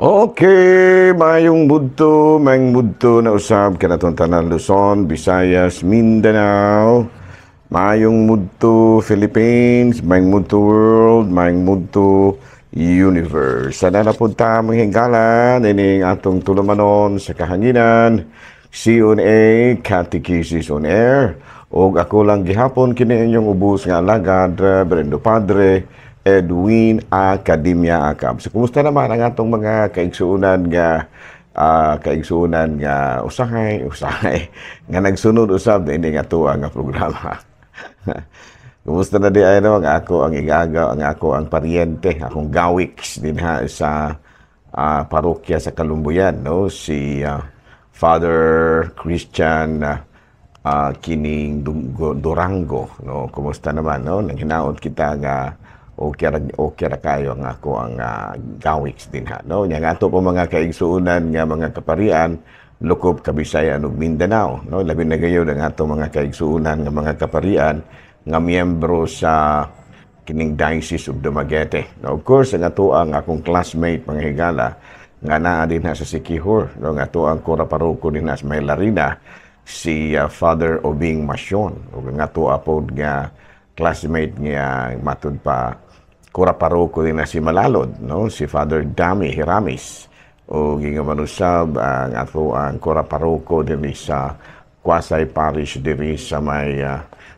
Okay, mayong budto na usab kanatong tanan, Luzon, Visayas, Mindanao. Mayong mudto, Philippines, mayong mudto, world, mayong mudto, universe. Sana na punta mga higala ining atong tulumanon sa kahanginan, CONA, Catechesis on Air. Og ako lang gihapon kini inyong ubos nga alagad, Reverendo Padre Edwin Academia Acab. So, kumusta naman ang atong mga kaigsuonan nga usahay usahay nga nagsunod usab ini nga tuwa nga programa? Kumusta na di ay, no? Ang ako ang igaga, ang ako ang paryente, akong gawiks dinha sa parokya sa Kalumbuyan, no, si Father Christian kining Durango, no? Kumusta naman, no? Nang hinaot kita nga okay ra kayo ang ako ang gawiks dinha, no? Nya nga ato po mga kaigsuonan nga mga kaparian lokop Kabisayan ug Mindanao, no, labi na gayon ang atong mga kaigsuonan nga mga kaparian nga miyembro sa kining Diocese of Dumaguete. No, of course, ang ato ang akong classmate, mga higala, nga naa dinha sa Siquijor, no, nga ato ang kura paroko dinha sa Maylarina, si Father Obing Masyon, ug ang ato apod nga classmate nga matud pa kura paroko dinha si Malalod, no, si Father Dami Hiramis, o ingon man usab ang ato ang kura paroko dinhi sa Quasay Parish diri sa may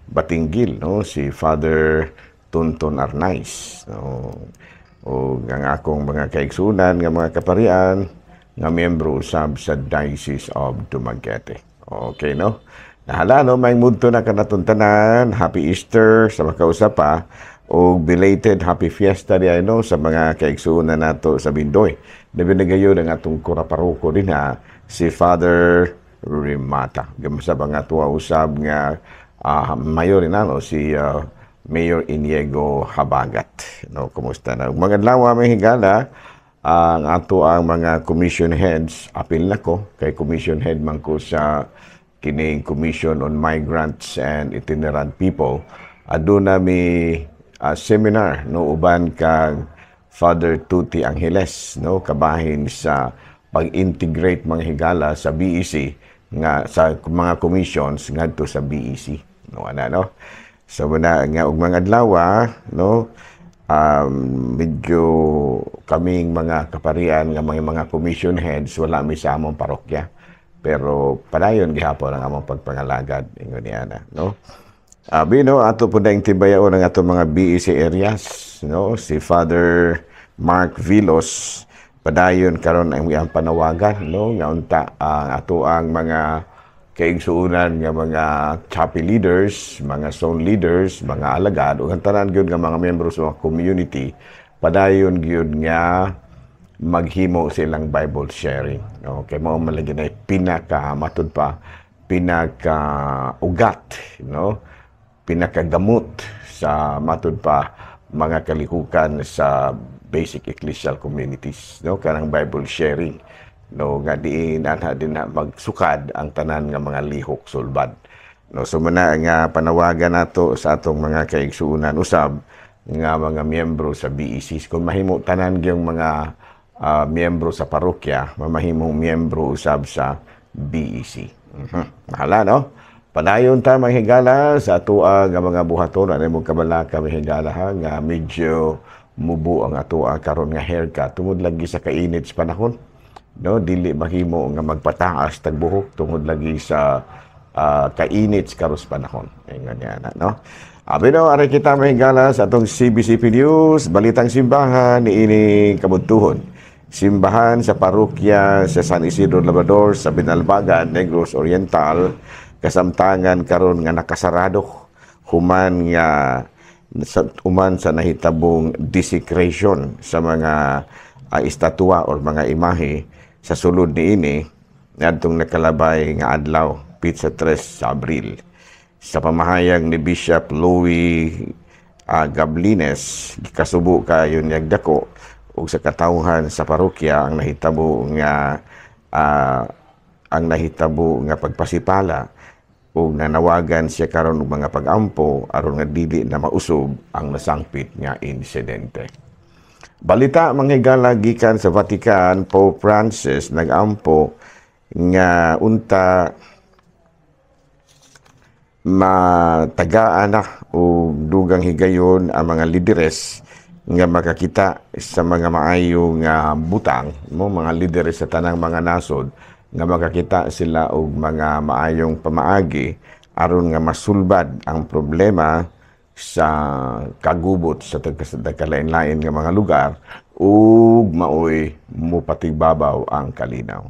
Batinguil, no, si Father Tunton Arnaiz, no, o ang akong mga kaigsunan nga mga kaparian nga miyembro usab sa Diocese of Dumaguete. Okay, no? Nahala, no, may mudto na kanatong tanan. Happy Easter sa makausap pa o belated happy fiesta di no sa mga kaigsuonan nato sa Bindoy. Labi na gayon ang atong kura paroko dinha, si Father Rimata. Gamsa ba nga tuwa usab nga mayor no, si Mayor Inigo Habagat. No, kumusta na? Mga adlaw, may higala, ang ato ang mga commission heads, apil na ko kay commission head man ko sa kining Commission on Migrants and Itinerant People. Aduna mi seminar, no, uban kang Father Tuti Angeles, no, kabahin sa pag-integrate, mga higala, sa BEC nga sa mga commissions ngadto sa BEC, no, ana, no. So muna nga og mga adlaw, no, medyo kaming mga kaparian nga mga commission heads, wala mi sa among parokya, pero padayon gihapon ang among pagpangalagad ingon niya na, no. Abi no, ato po na tibayaon ang ato mga BEC areas, no, si Father Mark Vilos, padayon karon ang iyang panawagan, no, nga unta ang ato ang mga kaigsuonan nga mga chapel leaders, mga zone leaders, mga alagad ug ang tanan gyud nga mga miyembro sa mga community, padayon gyud nga maghimo silang Bible sharing. No, kay mao man lagi na pinaka matud pa pinaka ugat, no, pinakagamot sa matud pa mga kalihukan sa basic ecclesial communities, no, kanang Bible sharing, no, nga diin anha din na magsukad ang tanan nga mga lihok sulbad, no. So muna nga panawagan nato sa atong mga kaigsuonan usab nga mga miyembro sa BEC, kung mahimo tanan gyung mga miyembro sa parokya mamahimong miyembro usab sa BEC. Mahala, no. Padayon ta, mga higala, sa atoa nga mga buhaton. Ano mo kabalaka, mga higala, ha, nga medyo mubo ang atoa karon nga haircut tungod lagi sa kainit sa panahon, no? Dili mahimo nga magpataas tag buhok tungod lagi sa kainit sa karos panahon. Ingon niya na, no. Abi no, ari kita, mga higala, sa atong CBCP News, Balitang Simbahan niining kabudtuhon. Simbahan sa parokya sa San Isidro Labrador sa Binalbagan, Negros Oriental, kasamtangan karon nga nakasarado human nga sa human sa nahitabong desecration sa mga estatwa or mga imahe sa sulod niini ngadtong nakalabay nga adlaw, petsa 3 sa Abril. Sa pamahayag ni Bishop Louis Gablines, gikasubo kayo niyag dako ug sa katawhan sa parokya ang nahitabo nga pagpasipala ug nanawagan siya karon og mga pag-ampo aron nga dili na mausob ang nasangpit nga insidente. Balita, mga higala, gikan sa Vatican, Pope Francis nagampo nga unta matagaan na o dugang higayon ang mga lideres nga makakita sa mga maayo nga butang mo, mga lideres sa tanang mga nasod nga makakita sila og mga maayong pamaagi aron nga masulbad ang problema sa kagubot sa tagkalain-lain nga mga lugar ug maoy mupatigbabaw ang kalinaw.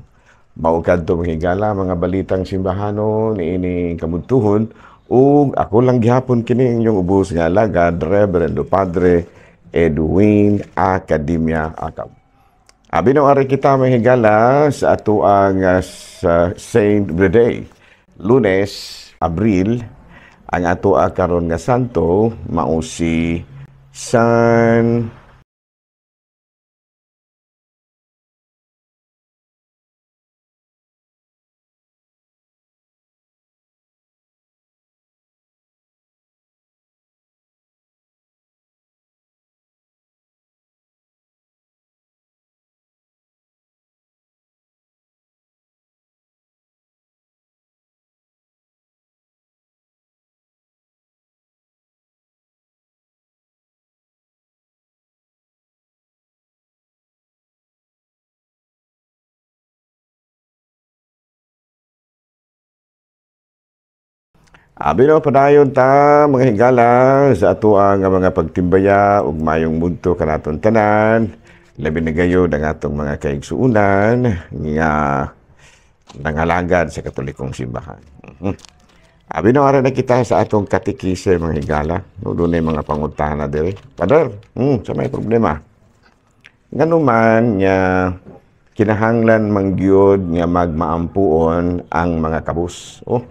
Mao kadto, mga higala, mga balitang simbahano niini kamudtuhon, ug ako lang gihapon kini inyong ubos nga alagad, Reverendo Padre Edwin Academia Acab. Abi no ari kita, mga higala, sa atoang sa Saint of the Day. Lunes, Abril, ang ato karon nga santo mao si San Abi no padayon ta, mga higala, sa atoang nga mga pagtimbaya ug mayong mudto kanaton tanan, labi na gayud ang atong mga kaigsuonan nga nangalagad sa Katolikong Simbahan. Abi no ara na kita sa atong katikise, mga higala. No, dunay mga pangutana diri. Father, sa may problema. Ngano man nga kinahanglan man gyud nga magmaampuon ang mga kabus? Oh.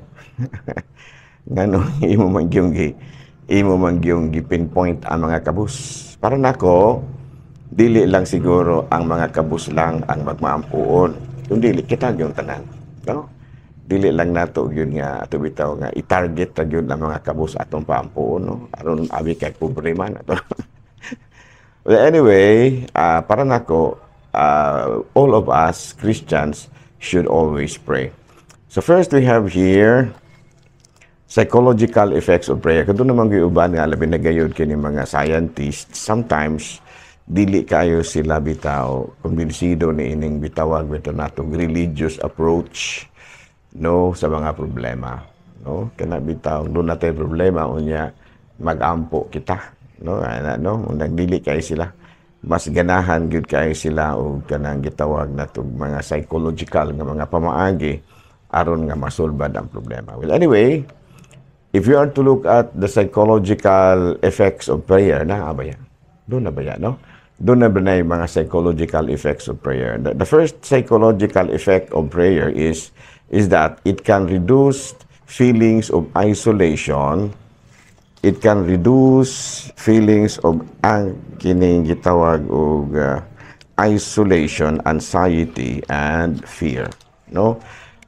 Ngano imo man gyung gi-pinpoint ang mga kabus? Para nako, dili lang siguro ang mga kabus lang ang magmaampuon, kundi kita gyud tanan. No? Dili lang nato gyud nga ato bitaw nga i-target ra gyud ang mga kabus atong paampuon, no? Aron abi kay pobre man ato. Well, anyway, para nako, all of us Christians should always pray. So first we have here psychological effects of prayer. Kung naman uban nga labi na gayud kini mga scientists, sometimes dili kayo sila bitaw kumbinsido ni ining bitawag bitaw natong religious approach, no, sa mga problema, no? Kana bitaw duna tay problema, unya magampo kita, no? Ana, no, unang dili kayo sila, mas ganahan gyud kayo sila og kanang gitawag natong mga psychological nga mga pamaagi aron nga masulbad ang problema. Well, anyway, if you are to look at the psychological effects of prayer, na ba yan? Duna na ba yan, no? Duna na ba na yung mga psychological effects of prayer? The first psychological effect of prayer is that it can reduce feelings of isolation. It can reduce feelings of ang kining gitawag og isolation, anxiety, and fear. No?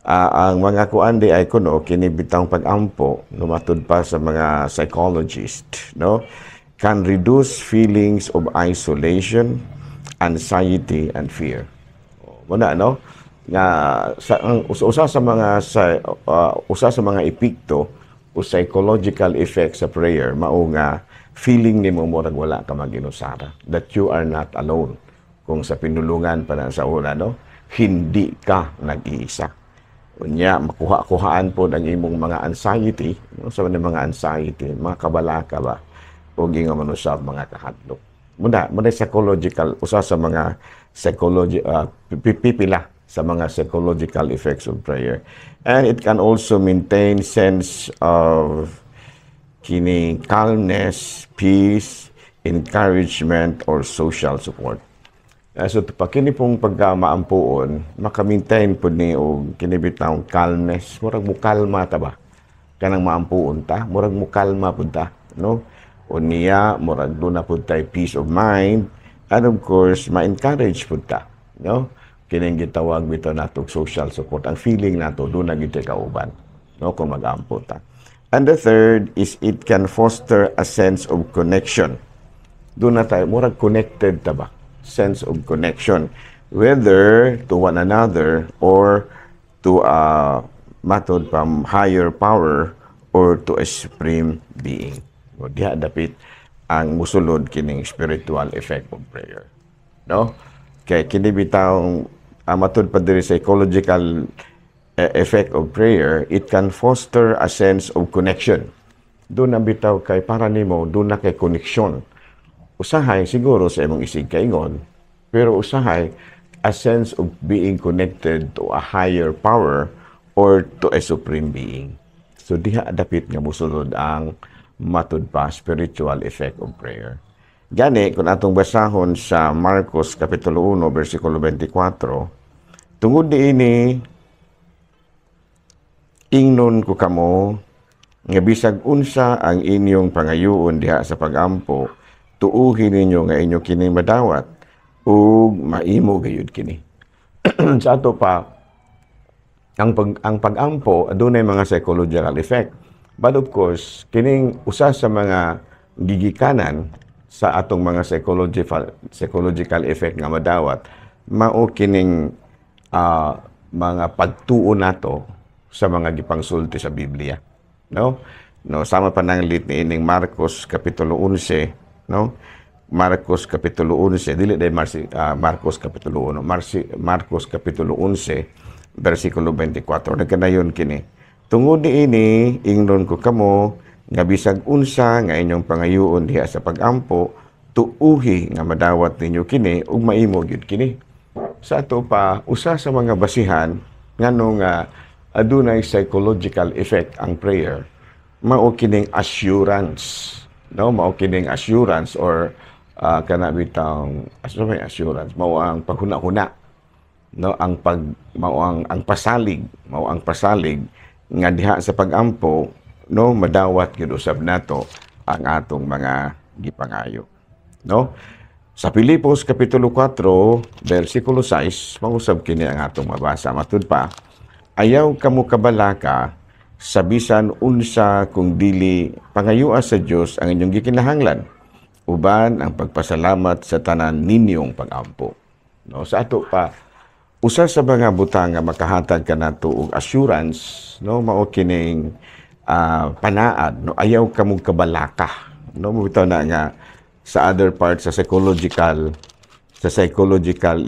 Ang mga kuan di ay kuno kini bitang pag-ampo, no, matud pa sa mga psychologist, no, can reduce feelings of isolation, anxiety, and fear. Muna, no, nga sa ang usa sa mga sa usa sa mga epekto o psychological effect sa prayer mao nga feeling nimo murag wala ka maginusara, that you are not alone. Kung sa pinulungan pa na sa una, no, hindi ka nag-iisa. Unya makuha-kuhaan po ang imong mga anxiety, no, sa mga anxiety, mga kabalaka ba, o ingon man usab mga kahadlok. Muna psychological, usa sa mga psychology, pipila sa mga psychological effects of prayer. And it can also maintain sense of kini calmness, peace, encouragement, or social support. So pa kini pong pagka maampuon, maka-maintain po ni og kini bitawng calmness, murag mukalma ta ba? Kanang maampuon ta, murag mukalma pud ta, no? Unya murag duna pud tay peace of mind, and of course ma-encourage pud ta, no? Kining gitawag bitaw natong social support, ang feeling nato duna gyud tay kauban, no, kung mag-ampo ta. And the third is it can foster a sense of connection. Duna tayo murag connected ta ba? Sense of connection, whether to one another or to a matod from higher power or to a supreme being. O, diha dapit ang musulod kining spiritual effect of prayer. No? Kay kini bitawng matud pa diri, psychological effect of prayer, it can foster a sense of connection. Duna bitaw kay para nimo duna kay koneksyon. Usahay siguro sa imong isig kaingon, pero usahay a sense of being connected to a higher power or to a supreme being. So diha dapit nga musulod ang matud pa spiritual effect of prayer. Gani kung atong basahon sa Marcos kapitulo 1 bersikulo 24, "Tungod niini ingnon ko kamo nga bisag unsa ang inyong pangayuon diha sa pagampo, tuuhin ninyo nga inyo kini madawat ug maimo gayud kini." Sa ato pa, ang pag-ampo adunay mga psychological effect. But of course, kining usa sa mga gigikanan sa atong mga psychological effect nga madawat mao kining mga pagtuo nato sa mga gipangsulti sa Biblia, no? No, sama pananglit ni ining Marcos kapitulo 11, no? Marcos kapitulo 11, dili day Marcos kapitulo 1, Marcos kapitulo 11 bersikulo 24, nagkanayon kini: "Tungod niini ingnon ko kamo nga bisag unsa nga inyong pangayuon diha sa pagampo, tuuhi nga madawat ninyo kini ug maimo gyud kini." Sa ato pa, usa sa mga basihan ngano nga adunay psychological effect ang prayer mao kining assurance, no? Mao kining assurance or kana bitang asa may assurance, mao ang paghuna-huna, no? Ang pag mao ang pasalig, mao ang pasalig nga diha sa pagampo, no, madawat gyud usab nato ang atong mga gipangayo, no? Sa Filipos kapitulo 4 bersikulo 6, mangusab kini ang atong mabasa. Matud pa, "Ayaw kamo kabalaka sa bisan unsa, kung dili pangayua sa Dios ang inyong gikinahanglan uban ang pagpasalamat sa tanan ninyong pagampo," no? Sa ato pa, usa sa mga butang nga makahatag kanato og assurance, no, mao kining panaad, no? Ayaw kamo kabalaka, no? Bitaw na nga sa other parts sa psychological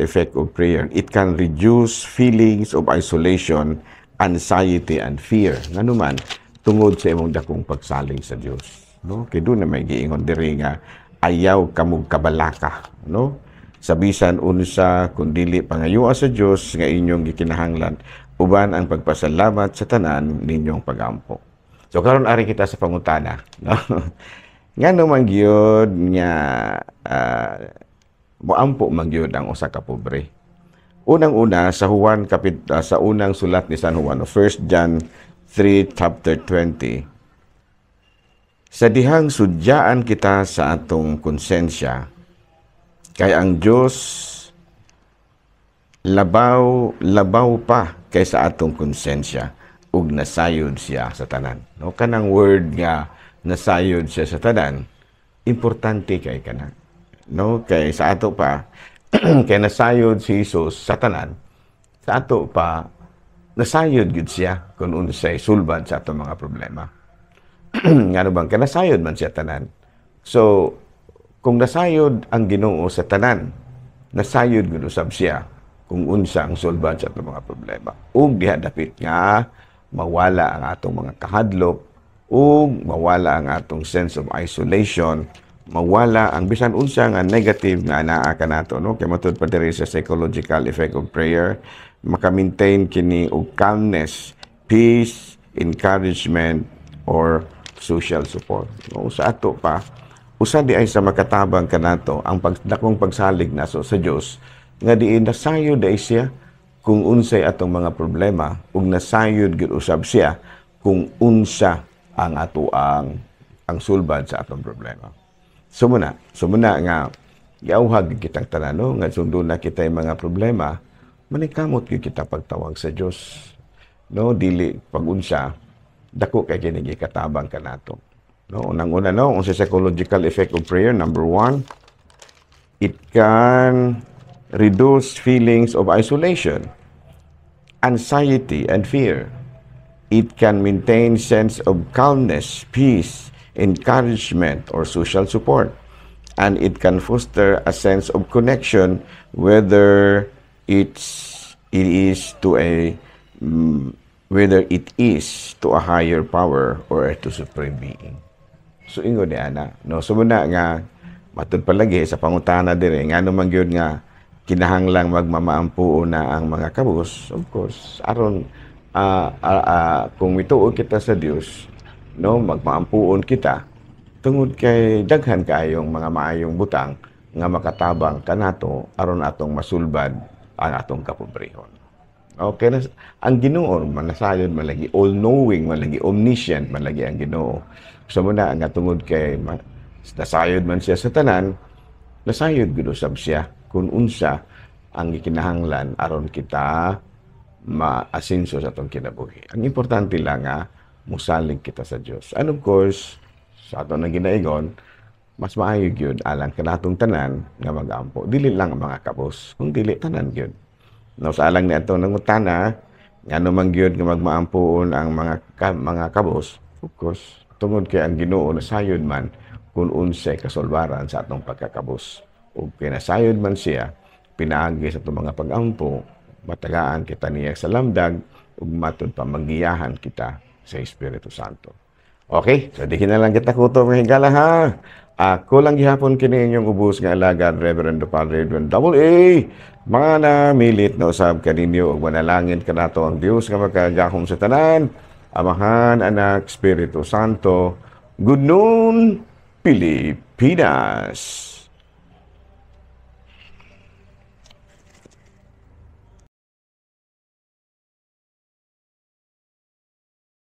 effect of prayer, it can reduce feelings of isolation, anxiety and fear. Ngano man, tungod sa imong dakong pagsalig sa Dios, no? Kay duna may giingon diri nga ayaw kamog kabalaka, no, sa bisan unsa, kundili pangayua sa Dios nga inyong gikinahanglan uban ang pagpasalamat sa tanan ninyong pagampo. So karon ari kita sa pangutana, no? Ngano man gyud nga moampo man gyud ang usa ka pobre? Unang-una, sa Juan kapit sa unang sulat ni San Juan, 1 John 3 chapter 20, "Sa dihang sudyaan kita sa atong konsensya, kay ang Dios labaw labaw pa kaysa atong konsensya ug nasayod siya sa tanan," no? Kanang word nga nasayod siya sa tanan, importante kay kana, no? Kay sa ato pa, kay nasayod si Jesus sa tanan, sa ato pa nasayod gyud siya kung unsay sulbad sa atong mga problema. Ngano bang kay nasayod man siya tanan. So kung nasayod ang Ginoo sa tanan, nasayod gyud usab siya kung unsa ang sulbad sa atong mga problema. Ug diha dapit nga mawala ang atong mga kahadlok ug mawala ang atong sense of isolation, mawala ang bisan unsa nga negative nga naa kanato, no? Kay matud pa diri sa psychological effect of prayer, maka-maintain kini og calmness, peace, encouragement or social support, no? Sa ato pa, usa di ay sa makatabang kanato ang pagdakong pagsalig nato sa Dios nga diin nasayod ay siya kung unsay atong mga problema ug nasayod gyud usab siya kung unsa ang ato ang sulbad sa atong problema. So muna nga giauhag kitang tanan, no, nga sundon na kita mga problema, manikamot gyud kita pagtawag sa Dios. No, dili pagunsa, dako kay kini gikatabang kanato. No, unang-una, no, unsa psychological effect of prayer? Number one, It can reduce feelings of isolation, anxiety, and fear. It can maintain sense of calmness, peace, encouragement, or social support. And it can foster a sense of connection, whether it is to a higher power or to supreme being. So ingon ni ana, no? So muna nga matud palagi sa pangutana dire, ngano man gyud nga kinahanglang magmamaampuon na ang mga kabus? Of course, aron kung mituo kita sa Dios, no, magmaampuon kita tungod kay daghan kaayong mga maayong butang nga makatabang kanato aron atong masulbad ang atong kapobrehon. Okay na, ang Ginoo manasayod man lagi, all-knowing man lagi, omniscient man lagi ang Ginoo. So muna nga tungod kay nasayod man siya sa tanan, nasayod gud usab siya kung unsa ang gikinahanglan aron kita maasinso sa atong kinabuhi. Ang importante lang nga musalig kita sa Dios. And of course, sa ato nang ginaigon, mas maayo gyud alang kanatong tanan nga mag-ampo. Dili lang ang mga kabos, kung dili tanan gyud. No, sa alang ni atong nangutana, ngano man gyud nga magmaampoon ang mga kabos? Of course, tungod kay ang Ginoo nasayod man kung unsay kasulbaran sa atong pagkakabos. Ug kinasayod man siya, pinaagi sa atong mga pag-ampo, matagaan kita niya sa lamdag ug matud pa magiyahan kita sa Espiritu Santo. Okay, so di na lang kita kuto, mga higala, ha. Ako lang gihapon kini inyong ubos nga alagad, Reverend Padre Edwin Double A. Mga namilit na usab kaninyo ug manalangin kanato ang Dios nga makagahom sa tanan, Amahan, Anak, Espiritu Santo. Good noon, Pilipinas.